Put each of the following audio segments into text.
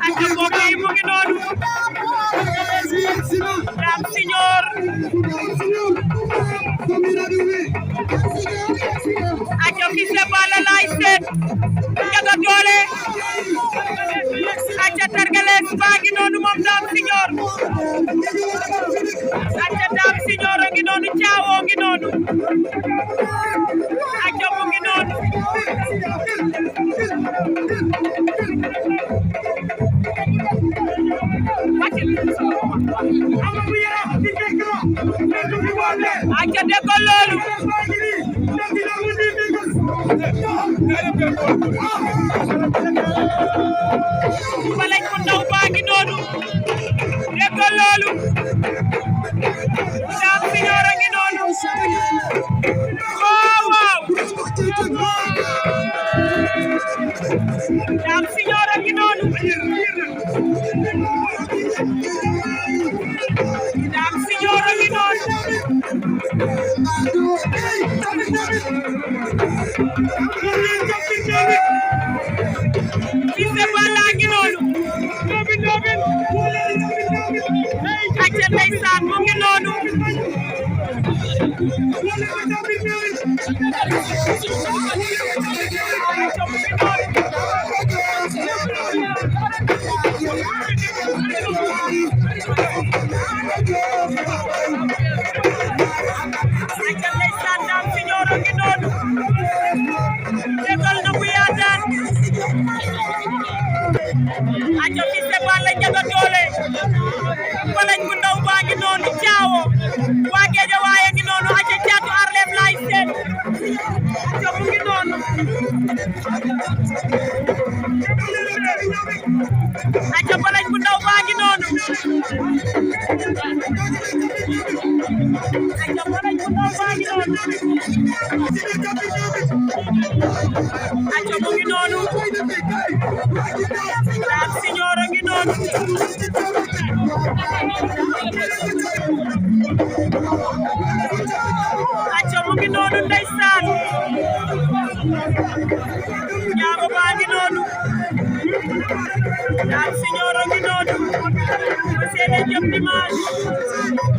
ak mbokk yi mu ngi noonu Dame Signor ak Fils de Balla lay seet Ndiaga Dolé ak Tergales baa ngi noonu moom Dame Signor ak Dame Signor a ngi noonu Thiawo ngi noonu ak mu ngi noonu aca déggoo loolu Balañ bu ndaw baa ngi noonu déggoo loolu Dame Signor a ngi noonu waaw Dame Signor a ngi noonu Dame Signor a ngi noonu Fils de Balla ngi noonu acca ndeysaan mu ngi noonu acca ndeysaan Dame Signor a ngi noonu dégal na bu yaataan acca Fils de Balla Ndiaga Dolé Balañ bu ndaw baa ngi noonu Thiawo waa Guédiawaye ngi noonu acca Thiatou Arlem lay seet acca mu ngi noonu acca Balañ bu ndaw baa ngi noonu acca Balañ bu ndaw baa ngi noonu acca mu ngi noonu Dame Signor a ngi noonu acca mu ngi noonu ndeysaan ñaama baa ngi noonu Dame Signor a ngi noonu ba seede jëm dimanche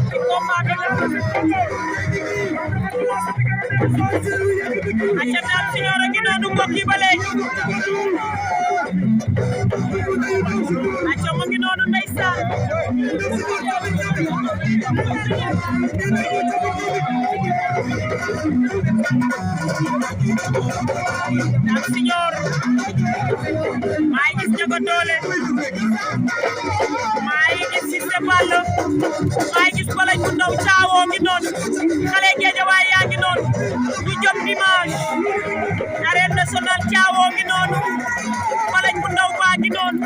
ci combat bi acca Dame Signor a ngi noonu mbokk yi ba léegi acca mu ngi noonu ndeysaan Dame Signor maa ngi gis Ndiaga Dolé maa ngi gis Fils de Balla maa ngi gis Balañ bu ndaw Thiawo ngi noonu xale Guédiawaye yaa ngi noonu ñu jëm dimanche arène nationale Thiawo ngi noonu Balañ bu ndaw baa ngi noonu